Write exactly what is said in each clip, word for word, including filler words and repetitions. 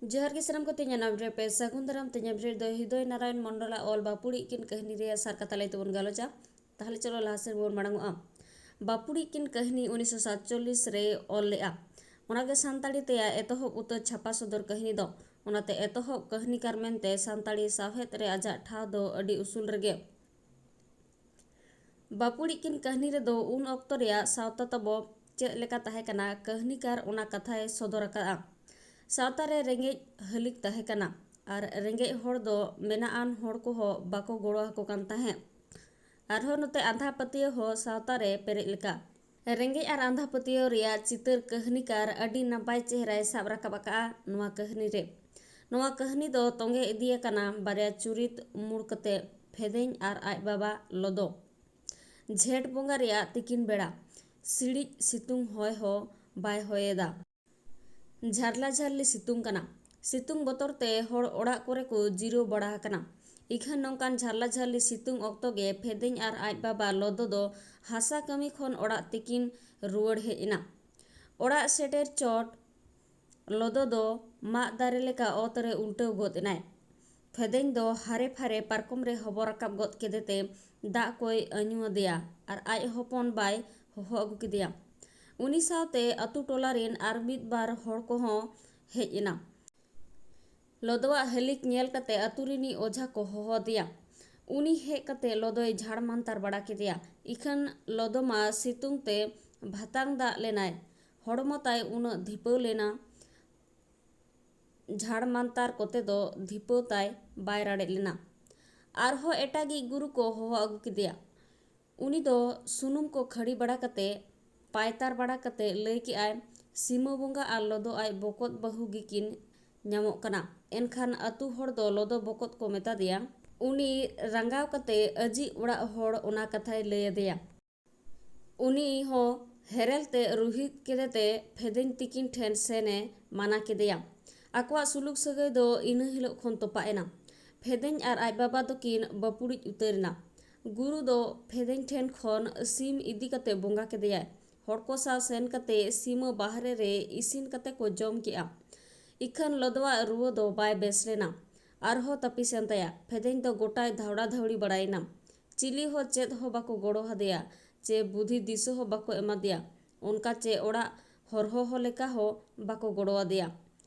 ᱡᱚᱦᱟᱨ ᱜᱮ ᱥᱟᱱᱟᱢ ᱠᱚ, ᱛᱮᱦᱮᱧᱟᱜ ᱱᱟᱣᱟ video ᱨᱮ ᱯᱮ ᱥᱟᱹᱜᱩᱱ ᱫᱟᱨᱟᱢ᱾ ᱛᱮᱦᱮᱧᱟᱜ video ᱨᱮᱫᱚ ᱦᱤᱫᱚᱭ ᱱᱟᱨᱟᱭᱚᱱ ᱢᱚᱱᱰᱚᱞᱟᱜ ᱚᱞ ᱵᱟᱯᱩᱲᱤᱡ ᱠᱤᱱ ᱠᱟᱹᱦᱱᱤ ᱨᱮᱭᱟᱜ ᱥᱟᱨ ᱠᱟᱛᱷᱟ ᱞᱟᱹᱭ ᱛᱮᱵᱚᱱ ᱜᱟᱞᱚᱪᱟ᱾ ᱛᱟᱦᱞᱮ ᱪᱚᱞᱚ ᱞᱟᱦᱟ ᱥᱮᱫ ᱵᱚᱱ ᱢᱟᱲᱟᱝ ᱚᱜᱼᱟ᱾ ᱵᱟᱯᱩᱲᱤᱡ ᱠᱤᱱ ᱠᱟᱹᱦᱱᱤ ᱩᱱᱤᱥᱥᱚ ᱥᱟᱛᱪᱚᱞᱞᱤᱥ ᱨᱮ ᱚᱞ ᱞᱮᱫᱼᱟ᱾ ᱚᱱᱟᱜᱮ ᱥᱟᱱᱛᱟᱲᱤ ᱛᱮᱭᱟᱜ ᱮᱛᱚᱦᱚᱵ ᱩᱛᱟᱹᱨ ᱪᱷᱟᱯᱟ ᱥᱚᱫᱚᱨ ᱠᱟᱹᱦᱱᱤ ᱫᱚ᱾ ᱚᱱᱟᱛᱮ ᱮᱛᱚᱦᱚᱵ ᱠᱟᱹᱦᱱᱤᱠᱟᱨ ᱢᱮᱱᱛᱮ ᱥᱟᱱᱛᱟᱲᱤ ᱥᱟᱶᱦᱮᱫ ᱨᱮ ᱟᱡᱟᱜ ᱴᱷᱟᱶ ᱫᱚ ᱟᱹᱰᱤ ᱩᱥᱩᱞ ᱨᱮᱜᱮ᱾ ᱵᱟᱯᱩᱲᱤᱡ ᱠᱤᱱ ᱠᱟᱹᱦᱱᱤ ᱨᱮᱫᱚ ᱩᱱ ᱚᱠᱛᱚ ᱨᱮᱭᱟᱜ ᱥᱟᱶᱛᱟ ᱛᱟᱵᱚ ᱪᱮᱫ ᱞᱮᱠᱟ ᱛᱟᱦᱮᱸ ᱠᱟᱱᱟ, ᱠᱟᱹᱦᱱᱤᱠᱟᱨ ᱚᱱᱟ ᱠᱟᱛᱷᱟᱭ ᱥᱚᱫᱚᱨ ᱟᱠᱟᱫᱼᱟ᱾ ᱥᱟᱶᱛᱟ ᱨᱮ ᱨᱮᱸᱜᱮᱡ ᱦᱟᱹᱞᱤᱠ ᱛᱟᱦᱮᱸ ᱠᱟᱱᱟ ᱟᱨ ᱨᱮᱸᱜᱮᱡ ᱦᱚᱲ ᱫᱚ ᱢᱮᱱᱟᱜ ᱟᱱ ᱦᱚᱲ ᱠᱚᱦᱚᱸ ᱵᱟᱠᱚ ᱜᱚᱲᱚ ᱟᱠᱚ ᱠᱟᱱ ᱛᱟᱦᱮᱸᱫ᱾ ᱟᱨᱦᱚᱸ ᱱᱚᱛᱮ ᱟᱸᱫᱷᱟ ᱯᱟᱹᱛᱭᱟᱹᱣ ᱦᱚᱸ ᱥᱟᱶᱛᱟ ᱨᱮ ᱯᱮᱨᱮᱡ ᱞᱮᱠᱟ᱾ ᱨᱮᱸᱜᱮᱡ ᱟᱨ ᱟᱸᱫᱷᱟ ᱯᱟᱹᱛᱭᱟᱹᱣ ᱨᱮᱭᱟᱜ ᱪᱤᱛᱟᱹᱨ ᱠᱟᱹᱦᱱᱤᱠᱟᱨ ᱟᱹᱰᱤ ᱱᱟᱯᱟᱭ ᱪᱮᱦᱨᱟᱭ ᱥᱟᱵ ᱨᱟᱠᱟᱵ ᱟᱠᱟᱫᱼᱟ ᱱᱚᱣᱟ ᱠᱟᱹᱦᱱᱤ ᱨᱮ᱾ ᱱᱚᱣᱟ ᱠᱟᱹᱦᱱᱤ ᱫᱚ ᱛᱚᱸᱜᱮ ᱤᱫᱤ ᱟᱠᱟᱱᱟ ᱵᱟᱨᱭᱟ ᱪᱩᱨᱤᱛ ᱢᱩᱲ ᱠᱟᱛᱮ, ᱯᱷᱮᱫᱮᱧ ᱟᱨ ᱟᱡ ᱵᱟᱵᱟ ᱞᱚᱫᱚ᱾ ᱡᱷᱮᱸᱴ ᱵᱚᱸᱜᱟ ᱨᱮᱭᱟᱜ ᱛᱤᱠᱤᱱ ᱵᱮᱲᱟ, ᱥᱤᱲᱤᱡ ᱥᱤᱛᱩᱝ ᱦᱚᱭ ᱦᱚᱸ ᱵᱟᱭ ᱦᱚᱭᱮᱫᱟ᱾ ᱡᱷᱟᱨᱞᱟ ᱡᱷᱟᱨᱞᱤ ᱥᱤᱛᱩᱝ ᱠᱟᱱᱟ᱾ ᱥᱤᱛᱩᱝ ᱵᱚᱛᱚᱨ ᱛᱮ ᱦᱚᱲ ᱚᱲᱟᱜ ᱠᱚᱨᱮ ᱠᱚ ᱡᱤᱨᱟᱹᱣ ᱵᱟᱲᱟ ᱟᱠᱟᱱᱟ᱾ ᱤᱠᱷᱟᱹᱱ ᱱᱚᱝᱠᱟᱱ ᱡᱷᱟᱨᱞᱟ ᱡᱷᱟᱨᱞᱤ ᱥᱤᱛᱩᱝ ᱚᱠᱛᱚ ᱜᱮ ᱯᱷᱮᱫᱮᱧ ᱟᱨ ᱟᱡ ᱵᱟᱵᱟ ᱞᱚᱫᱚ ᱫᱚ ᱦᱟᱥᱟ ᱠᱟᱹᱢᱤ ᱠᱷᱚᱱ ᱚᱲᱟᱜ ᱛᱮᱠᱤᱱ ᱨᱩᱣᱟᱹᱲ ᱦᱮᱡ ᱮᱱᱟ᱾ ᱚᱲᱟᱜ ᱥᱮᱴᱮᱨ ᱪᱚᱴ ᱞᱚᱫᱚ ᱫᱚ ᱢᱟᱫ ᱫᱟᱨᱮ ᱞᱮᱠᱟ ᱚᱛ ᱨᱮ ᱩᱞᱴᱟᱹᱣ ᱜᱚᱫ ᱮᱱᱟᱭ᱾ ᱯᱷᱮᱫᱮᱧ ᱫᱚ ᱦᱟᱨᱮ ᱯᱷᱟᱨᱮ ᱯᱟᱨᱠᱚᱢ ᱨᱮ ᱦᱚᱵᱚᱨ ᱨᱟᱠᱟᱵ ᱜᱚᱫ ᱠᱮᱫᱮᱛᱮ ᱫᱟᱜ ᱠᱚᱭ ᱟᱹᱧᱩ ᱟᱫᱮᱭᱟ ᱟᱨ ᱟᱡ ᱦᱚᱯᱚᱱ ᱵᱟᱭ ᱦᱚᱦᱚ ᱟᱹᱜᱩ ᱠᱮᱫᱮᱭᱟ᱾ ᱩᱱᱤ ᱥᱟᱶᱛᱮ ᱟᱹᱛᱩ ᱴᱚᱞᱟ ᱨᱮᱱ ᱟᱨ ᱢᱤᱫ ᱵᱟᱨ ᱦᱚᱲ ᱠᱚᱦᱚᱸ ᱦᱮᱡ ᱮᱱᱟ᱾ ᱞᱚᱫᱚᱣᱟᱜ ᱦᱟᱹᱞᱤᱠ ᱧᱮᱞ ᱠᱟᱛᱮ ᱟᱹᱛᱩ ᱨᱤᱱᱤᱡ ᱚᱡᱷᱟ ᱠᱚ ᱦᱚᱦᱚ ᱟᱫᱮᱭᱟ᱾ ᱩᱱᱤ ᱦᱮᱡ ᱠᱟᱛᱮ ᱞᱚᱫᱚᱭ ᱡᱷᱟᱲ ᱢᱟᱱᱛᱟᱨ ᱵᱟᱲᱟ ᱠᱮᱫᱮᱭᱟ᱾ ᱤᱠᱷᱟᱹᱱ ᱞᱚᱫᱚ ᱢᱟ ᱥᱤᱛᱩᱝ ᱛᱮ ᱵᱷᱟᱛᱟᱝ ᱫᱟᱜ ᱞᱮᱱᱟᱭ᱾ ᱦᱚᱲᱢᱚ ᱛᱟᱭ ᱩᱱᱟᱹᱜ ᱫᱷᱤᱯᱟᱹᱣ ᱞᱮᱱᱟ, ᱡᱷᱟᱲ ᱢᱟᱱᱛᱟᱨ ᱠᱚᱛᱮ ᱫᱚ ᱫᱷᱤᱯᱟᱹᱣ ᱛᱟᱭ ᱵᱟᱭ ᱨᱟᱲᱮᱡ ᱞᱮᱱᱟ᱾ ᱟᱨᱦᱚᱸ ᱮᱴᱟᱜᱤᱡ ᱜᱩᱨᱩ ᱠᱚ ᱦᱚᱦᱚ ᱟᱹᱜᱩ ᱠᱮᱫᱮᱭᱟ᱾ ᱩᱱᱤ ᱫᱚ ᱥᱩᱱᱩᱢ ᱠᱚ ᱠᱷᱟᱹᱲᱤ ᱵᱟᱲᱟ ᱠᱟᱛᱮ, ᱯᱟᱭᱛᱟᱨ ᱵᱟᱲᱟ ᱠᱟᱛᱮ ᱞᱟᱹᱭ ᱠᱮᱜᱼᱟᱭ, "ᱥᱤᱢᱟᱹ ᱵᱚᱸᱜᱟ ᱟᱨ ᱞᱚᱫᱚ ᱟᱡ ᱵᱚᱠᱚᱛ ᱵᱟᱹᱦᱩ ᱜᱮᱠᱤᱱ ᱧᱟᱢᱚᱜ ᱠᱟᱱᱟ᱾" ᱮᱱᱠᱷᱟᱱ ᱟᱹᱛᱩ ᱦᱚᱲ ᱫᱚ ᱞᱚᱫᱚ ᱵᱚᱠᱚᱛ ᱠᱚ ᱢᱮᱛᱟ ᱫᱮᱭᱟ᱾ ᱩᱱᱤ ᱨᱟᱸᱜᱟᱣ ᱠᱟᱛᱮ ᱟᱹᱡᱤᱡ ᱚᱲᱟᱜ ᱦᱚᱲ ᱚᱱᱟ ᱠᱟᱛᱷᱟᱭ ᱞᱟᱹᱭ ᱟᱫᱮᱭᱟ᱾ ᱩᱱᱤ ᱦᱚᱸ ᱦᱮᱨᱮᱞ ᱛᱮ ᱨᱩᱦᱤᱫ ᱠᱮᱫᱮᱛᱮ ᱯᱷᱮᱫᱮᱧ ᱛᱤᱠᱤᱱ ᱴᱷᱮᱱ ᱥᱮᱱ ᱮ ᱢᱟᱱᱟ ᱠᱮᱫᱮᱭᱟ᱾ ᱟᱠᱚᱣᱟᱜ ᱥᱩᱞᱩᱠ ᱥᱟᱹᱜᱟᱹᱭ ᱫᱚ ᱤᱱᱟᱹ ᱦᱤᱞᱳᱜ ᱠᱷᱚᱱ ᱛᱚᱯᱟᱜ ᱮᱱᱟ᱾ ᱯᱷᱮᱫᱮᱧ ᱟᱨ ᱟᱡ ᱵᱟᱵᱟ ᱫᱚᱠᱤᱱ ᱵᱟᱹᱯᱩᱲᱤᱡ ᱩᱛᱟᱹᱨ ᱮᱱᱟ᱾ ᱜᱩᱨᱩ ᱫᱚ ᱯᱷᱮᱫᱮᱧ ᱴᱷᱮᱱ ᱠᱷᱚᱱ ᱥᱤᱢ ᱤᱫᱤ ᱠᱟᱛᱮ ᱵᱚᱸᱜᱟ ᱠᱮᱫᱮᱭᱟᱭ᱾ ᱦᱚᱲ ᱠᱚ ᱥᱟᱶ ᱥᱮᱱ ᱠᱟᱛᱮ ᱥᱤᱢᱟᱹ ᱵᱟᱦᱨᱮ ᱨᱮ ᱤᱥᱤᱱ ᱠᱟᱛᱮ ᱠᱚ ᱡᱚᱢ ᱠᱮᱜᱼᱟ᱾ ᱤᱠᱷᱟᱹᱱ ᱞᱚᱫᱚᱣᱟᱜ ᱨᱩᱣᱟᱹ ᱫᱚ ᱵᱟᱭ ᱵᱮᱥ ᱞᱮᱱᱟ᱾ ᱟᱨᱦᱚᱸ ᱛᱟᱹᱯᱤᱥ ᱮᱱ ᱛᱟᱭᱟ᱾ ᱯᱷᱮᱫᱮᱧ ᱫᱚ ᱜᱚᱴᱟᱭ ᱫᱷᱟᱣᱲᱟ ᱫᱷᱟᱹᱣᱲᱤ ᱵᱟᱲᱟᱭᱮᱱᱟ᱾ ᱪᱤᱞᱤ ᱦᱚᱸ ᱪᱮᱫ ᱦᱚᱸ ᱵᱟᱠᱚ ᱜᱚᱲᱚ ᱟᱫᱮᱭᱟ, ᱪᱮ ᱵᱩᱫᱷᱤ ᱫᱤᱥᱟᱹ ᱦᱚᱸ ᱵᱟᱠᱚ ᱮᱢᱟᱫᱮᱭᱟ᱾ ᱚᱱᱠᱟ ᱪᱮ ᱚᱲᱟᱜ ᱦᱚᱨᱦᱚ ᱦᱚᱸ ᱞᱮᱠᱟ ᱦᱚᱸ ᱵᱟᱠᱚ ᱜᱚᱲᱚ ᱟᱫᱮᱭᱟ᱾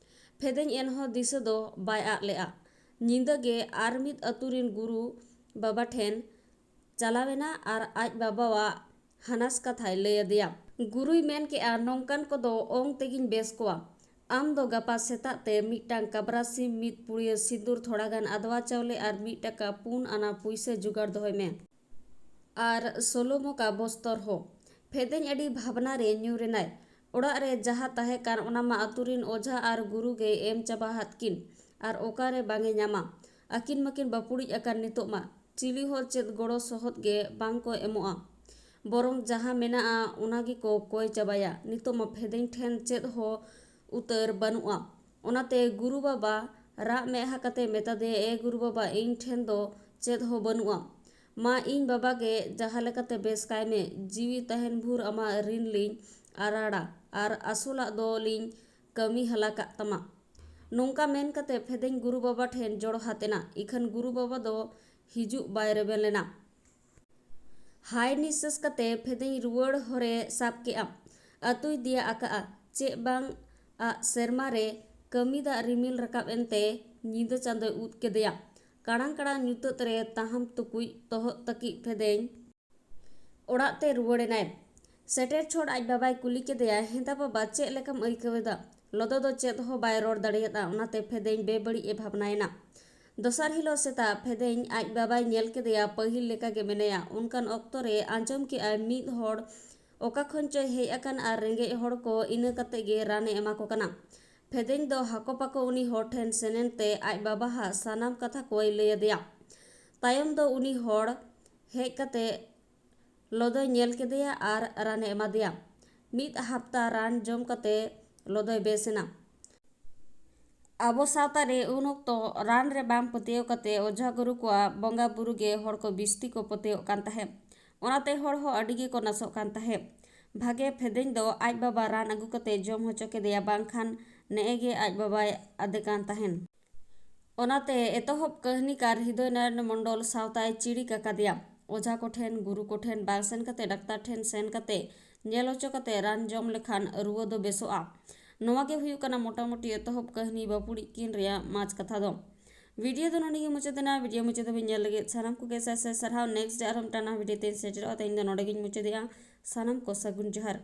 ᱯᱷᱮᱫᱮᱧ ᱮᱱᱦᱚᱸ ᱫᱤᱥᱟᱹ ᱫᱚ ᱵᱟᱭ ᱟᱫ ᱞᱮᱫᱼᱟ᱾ ᱧᱤᱫᱟᱹ ᱜᱮ ᱟᱨ ᱢᱤᱫ ᱟᱹᱛᱩ ᱨᱤᱱ ᱜᱩᱨᱩ ᱵᱟᱵᱟ ᱴᱷᱮᱱ ᱪᱟᱞᱟᱣᱮᱱᱟ ᱟᱨ ᱟᱡ ᱵᱟᱵᱟᱣᱟᱜ ᱦᱟᱱᱟᱥ ᱠᱟᱛᱷᱟᱭ ᱞᱟᱹᱭ ᱟᱫᱮᱭᱟ᱾ ᱜᱩᱨᱩᱭ ᱢᱮᱱ ᱠᱮᱫᱼᱟ, "ᱱᱚᱝᱠᱟᱱ ᱠᱚᱫᱚ ᱚᱝ ᱛᱮᱜᱤᱧ ᱵᱮᱥ ᱠᱚᱣᱟ᱾ ᱟᱢ ᱫᱚ ᱜᱟᱯᱟ ᱥᱮᱛᱟᱜ ᱛᱮ ᱢᱤᱫᱴᱟᱝ ᱠᱟᱵᱽᱨᱟ ᱥᱤᱢ, ᱢᱤᱫ ᱯᱩᱲᱤᱭᱟᱹ ᱥᱤᱸᱫᱩᱨ, ᱛᱷᱚᱲᱟ ᱜᱟᱱ ᱟᱫᱽᱣᱟ ᱪᱟᱣᱞᱮ ᱟᱨ ᱢᱤᱫ ᱴᱟᱠᱟ ᱯᱩᱱ ᱟᱱᱟ ᱯᱩᱭᱥᱟᱹ ᱡᱚᱜᱟᱲ ᱫᱚᱦᱚᱭ ᱢᱮ᱾ ᱟᱨ ᱥᱳᱞᱳ ᱢᱚᱠᱟ ᱵᱚᱥᱛᱚᱨ ᱦᱚᱸ᱾" ᱯᱷᱮᱫᱮᱧ ᱟᱹᱰᱤ ᱵᱷᱟᱵᱽᱱᱟ ᱨᱮ ᱧᱩᱨ ᱮᱱᱟᱭ᱾ ᱚᱲᱟᱜ ᱨᱮ ᱡᱟᱦᱟᱸ ᱛᱟᱦᱮᱸ ᱠᱟᱱ, ᱚᱱᱟ ᱢᱟ ᱟᱹᱛᱩ ᱨᱤᱱ ᱚᱡᱷᱟ ᱟᱨ ᱜᱩᱨᱩ ᱜᱮᱭ ᱮᱢ ᱪᱟᱵᱟ ᱟᱫ ᱠᱤᱱ᱾ ᱟᱨ ᱚᱠᱟ ᱨᱮ ᱵᱟᱝ ᱮ ᱧᱟᱢᱟ? ᱟᱹᱠᱤᱱ ᱢᱟᱹᱠᱤᱱ ᱵᱟᱹᱯᱩᱲᱤᱡ ᱟᱠᱟᱱ ᱱᱤᱛᱚᱜ ᱢᱟ᱾ ᱪᱤᱞᱤ ᱦᱚᱸ ᱪᱮᱫ ᱜᱚᱲᱚ ᱥᱚᱦᱚᱫ ᱜᱮ ᱵᱟᱝ ᱠᱚ ᱮᱢᱚᱜᱼᱟ᱾ ᱵᱚᱨᱚᱝ ᱡᱟᱦᱟᱸ ᱢᱮᱱᱟᱜᱼᱟ, ᱚᱱᱟ ᱜᱮᱠᱚ ᱠᱚᱭ ᱪᱟᱵᱟᱭᱟ᱾ ᱱᱤᱛᱚᱜ ᱢᱟ ᱯᱷᱮᱫᱮᱧ ᱴᱷᱮᱱ ᱪᱮᱫ ᱦᱚᱸ ᱩᱛᱟᱹᱨ ᱵᱟᱹᱱᱩᱜᱼᱟ᱾ ᱚᱱᱟᱛᱮ ᱜᱩᱨᱩ ᱵᱟᱵᱟ ᱨᱟᱜ ᱢᱮᱫᱦᱟ ᱠᱟᱛᱮ ᱢᱮᱛᱟᱫᱮᱭᱟ, "ᱮ ᱜᱩᱨᱩ ᱵᱟᱵᱟ, ᱤᱧ ᱴᱷᱮᱱ ᱫᱚ ᱪᱮᱫ ᱦᱚᱸ ᱵᱟᱹᱱᱩᱜᱼᱟ᱾ ᱢᱟ ᱤᱧ ᱵᱟᱵᱟ ᱜᱮ ᱡᱟᱦᱟᱸ ᱞᱮᱠᱟᱛᱮ ᱵᱮᱥ ᱠᱟᱭ ᱢᱮ᱾ ᱡᱤᱣᱤ ᱛᱟᱦᱮᱱ ᱵᱷᱩᱨ ᱟᱢᱟᱜ ᱨᱤᱱ ᱞᱤᱧ ᱟᱨᱟᱲᱟ ᱟᱨ ᱟᱥᱚᱞᱟᱜ ᱫᱚ ᱞᱤᱧ ᱠᱟᱹᱢᱤ ᱦᱟᱞᱟ ᱠᱟᱜ ᱛᱟᱢᱟ᱾" ᱱᱚᱝᱠᱟ ᱢᱮᱱ ᱠᱟᱛᱮ ᱯᱷᱮᱫᱮᱧ ᱜᱩᱨᱩ ᱵᱟᱵᱟ ᱴᱷᱮᱱ ᱡᱚᱲᱦᱟᱛ ᱮᱱᱟ᱾ ᱤᱠᱷᱟᱹᱱ ᱜᱩᱨᱩ ᱵᱟᱵᱟ ᱫᱚ ᱦᱤᱡᱩᱜ ᱵᱟᱭ ᱨᱮᱵᱮᱱ ᱞᱮᱱᱟ᱾ ᱦᱟᱭ ᱱᱤᱥᱥᱟᱹᱥ ᱠᱟᱛᱮ ᱯᱷᱮᱫᱮᱧ ᱨᱩᱣᱟᱹᱲ ᱦᱚᱨᱮ ᱥᱟᱵ ᱠᱮᱫᱼᱟ᱾ ᱟᱹᱛᱩᱭ ᱫᱮᱭᱟ ᱟᱠᱟᱫᱼᱟ᱾ ᱪᱮᱫ ᱵᱟᱝ ᱟᱜ ᱥᱮᱨᱢᱟ ᱨᱮ ᱠᱟᱹᱢᱤ ᱫᱟᱜ ᱨᱤᱢᱤᱞ ᱨᱟᱠᱟᱵ ᱮᱱᱛᱮ ᱧᱤᱫᱟᱹ ᱪᱟᱸᱫᱚᱭ ᱩᱫ ᱠᱮᱫᱮᱭᱟ᱾ ᱠᱟᱲᱟᱝ ᱠᱟᱲᱟᱝ ᱧᱩᱛᱟᱹᱛ ᱨᱮ ᱛᱟᱦᱟᱢ ᱛᱩᱠᱩᱡ ᱛᱚᱦᱚᱫ ᱛᱟᱹᱠᱤᱡ ᱯᱷᱮᱫᱮᱧ ᱚᱲᱟᱜ ᱛᱮ ᱨᱩᱣᱟᱹᱲ ᱮᱱᱟᱭ᱾ ᱥᱮᱴᱮᱨ ᱪᱷᱚᱴ ᱟᱡ ᱵᱟᱵᱟᱭ ᱠᱩᱞᱤ ᱠᱮᱫᱮᱭᱟ, "ᱦᱮᱸᱫᱟ ᱵᱟᱵᱟ, ᱪᱮᱫ ᱞᱮᱠᱟᱢ ᱟᱹᱭᱠᱟᱹᱣ ᱮᱫᱟ?" ᱞᱚᱫᱚ ᱫᱚ ᱪᱮᱫ ᱦᱚᱸ ᱵᱟᱭ ᱨᱚᱲ ᱫᱟᱲᱮᱭᱟᱫᱼᱟ᱾ ᱚᱱᱟᱛᱮ ᱯᱷᱮᱫᱮᱧ ᱵᱮᱵᱟᱹᱲᱤᱡ ᱮ ᱵᱷᱟᱵᱽᱱᱟᱭᱮᱱᱟ᱾ ᱫᱚᱥᱟᱨ ᱦᱤᱞᱳᱜ ᱥᱮᱛᱟᱜ ᱯᱷᱮᱫᱮᱧ ᱟᱡ ᱵᱟᱵᱟᱭ ᱧᱮᱞ ᱠᱮᱫᱮᱭᱟ, ᱯᱟᱹᱦᱤᱞ ᱞᱮᱠᱟᱜᱮ ᱢᱮᱱᱟᱭᱟ᱾ ᱚᱱᱠᱟᱱ ᱚᱠᱛᱚ ᱨᱮ ᱟᱸᱡᱚᱢ ᱠᱮᱫᱼᱟᱭ, ᱢᱤᱫ ᱦᱚᱲ ᱚᱠᱟ ᱠᱷᱚᱱ ᱪᱚᱭ ᱦᱮᱡ ᱟᱠᱟᱱ ᱟᱨ ᱨᱮᱸᱜᱮᱡ ᱦᱚᱲ ᱠᱚ ᱤᱱᱟᱹ ᱠᱟᱛᱮ ᱜᱮ ᱨᱟᱱᱮ ᱮᱢᱟ ᱠᱚ ᱠᱟᱱᱟ᱾ ᱯᱷᱮᱫᱮᱧ ᱫᱚ ᱦᱟᱠᱚ ᱯᱟᱠᱚ ᱩᱱᱤ ᱦᱚᱲ ᱴᱷᱮᱱ ᱥᱮᱱ ᱮᱱᱛᱮ ᱟᱡ ᱵᱟᱵᱟᱣᱟᱜ ᱥᱟᱱᱟᱢ ᱠᱟᱛᱷᱟ ᱠᱚᱭ ᱞᱟᱹᱭ ᱟᱫᱮᱭᱟ᱾ ᱛᱟᱭᱚᱢ ᱫᱚ ᱩᱱᱤ ᱦᱚᱲ ᱦᱮᱡ ᱠᱟᱛᱮ ᱞᱚᱫᱚᱭ ᱧᱮᱞ ᱠᱮᱫᱮᱭᱟ ᱟᱨ ᱨᱟᱱᱮ ᱮᱢᱟᱫᱮᱭᱟ᱾ ᱢᱤᱫ ᱦᱟᱯᱛᱟ ᱨᱟᱱ ᱡᱚᱢ ᱠᱟᱛᱮ ᱞᱚᱫᱚᱭ ᱵᱮᱥ ᱮᱱᱟ᱾ ᱟᱵᱚ ᱥᱟᱶᱛᱟ ᱨᱮ ᱩᱱ ᱚᱠᱛᱚ ᱨᱟᱱ ᱨᱮ ᱵᱟᱝ ᱯᱟᱹᱛᱭᱟᱹᱣ ᱠᱟᱛᱮ ᱚᱡᱷᱟ ᱜᱩᱨᱩ ᱠᱚᱣᱟᱜ ᱵᱚᱸᱜᱟ ᱵᱩᱨᱩ ᱜᱮ ᱦᱚᱲ ᱠᱚ ᱵᱤᱥᱛᱤ ᱠᱚ ᱯᱟᱹᱛᱭᱟᱹᱣᱚᱜ ᱠᱟᱱ ᱛᱟᱦᱮᱸᱫ᱾ ᱚᱱᱟᱛᱮ ᱦᱚᱲ ᱦᱚᱸ ᱟᱹᱰᱤ ᱜᱮᱠᱚ ᱱᱟᱥᱚᱜ ᱠᱟᱱ ᱛᱟᱦᱮᱸᱫ᱾ ᱵᱷᱟᱜᱮ ᱯᱷᱮᱫᱮᱧ ᱫᱚ ᱟᱡ ᱵᱟᱵᱟ ᱨᱟᱱ ᱟᱹᱜᱩ ᱠᱟᱛᱮ ᱡᱚᱢ ᱦᱚᱪᱚ ᱠᱮᱫᱮᱭᱟ, ᱵᱟᱝᱠᱷᱟᱱ ᱱᱮᱜᱼᱮ ᱜᱮ ᱟᱡ ᱵᱟᱵᱟᱭ ᱟᱫᱮ ᱠᱟᱱ ᱛᱟᱦᱮᱱ᱾ ᱚᱱᱟᱛᱮ ᱮᱛᱚᱦᱚᱵ ᱠᱟᱹᱦᱱᱤᱠᱟᱨ ᱦᱤᱫᱚᱭ ᱱᱟᱨᱟᱭᱚᱱ ᱢᱚᱱᱰᱚᱞ ᱥᱟᱶᱛᱟᱭ ᱪᱤᱲᱤᱠ ᱟᱠᱟᱫᱮᱭᱟ᱾ ᱚᱡᱷᱟ ᱠᱚᱴᱷᱮᱱ, ᱜᱩᱨᱩ ᱠᱚᱴᱷᱮᱱ ᱵᱟᱝ ᱥᱮᱱ ᱠᱟᱛᱮ ᱰᱟᱠᱛᱟᱨ ᱴᱷᱮᱱ ᱥᱮᱱ ᱠᱟᱛᱮ ᱧᱮᱞ ᱦᱚᱪᱚ ᱠᱟᱛᱮ ᱨᱟᱱ ᱡᱚᱢ ᱞᱮᱠᱷᱟᱱ ᱨᱩᱣᱟᱹ ᱫᱚ ᱵᱮᱥᱚᱜᱼᱟ᱾ ᱱᱚᱣᱟ ᱜᱮ ᱦᱩᱭᱩᱜ ᱠᱟᱱᱟ ᱢᱚᱴᱟᱢᱩᱴᱤ ᱮᱛᱚᱦᱚᱵ ᱠᱟᱹᱦᱱᱤ ᱵᱟᱹᱯᱩᱲᱤᱡ ᱠᱤᱱ ᱨᱮᱭᱟᱜ ᱢᱟᱡᱽ ᱠᱟᱛᱷᱟ ᱫᱚ᱾ ᱵᱷᱤᱰᱤᱭᱳ ᱫᱚ ᱱᱚᱰᱮ ᱜᱮ ᱢᱩᱪᱟᱹᱫ ᱮᱱᱟ᱾ ᱵᱷᱤᱰᱤᱭᱳ ᱢᱩᱪᱟᱹᱫ ᱫᱷᱟᱹᱵᱤᱡ ᱧᱮᱞ ᱞᱟᱹᱜᱤᱫ ᱥᱟᱱᱟᱢ ᱠᱚᱜᱮ ᱥᱟᱭ ᱥᱟᱭ ᱥᱟᱨᱦᱟᱣ᱾ ᱱᱮᱠᱥᱴ ᱟᱨᱦᱚᱸ ᱢᱤᱫᱴᱟᱝ ᱱᱟᱣᱟ ᱵᱷᱤᱰᱤᱭᱳ ᱛᱮᱧ ᱥᱮᱴᱮᱨᱚᱜᱼᱟ᱾ ᱛᱮᱦᱮᱧ ᱫᱚ ᱱᱚᱰᱮ ᱜᱤᱧ ᱢᱩᱪᱟᱹᱫᱮᱜᱼᱟ᱾ ᱥᱟᱱᱟᱢ ᱠᱚ ᱥᱟᱹᱜᱩᱱ ᱡᱚᱦᱟᱨ᱾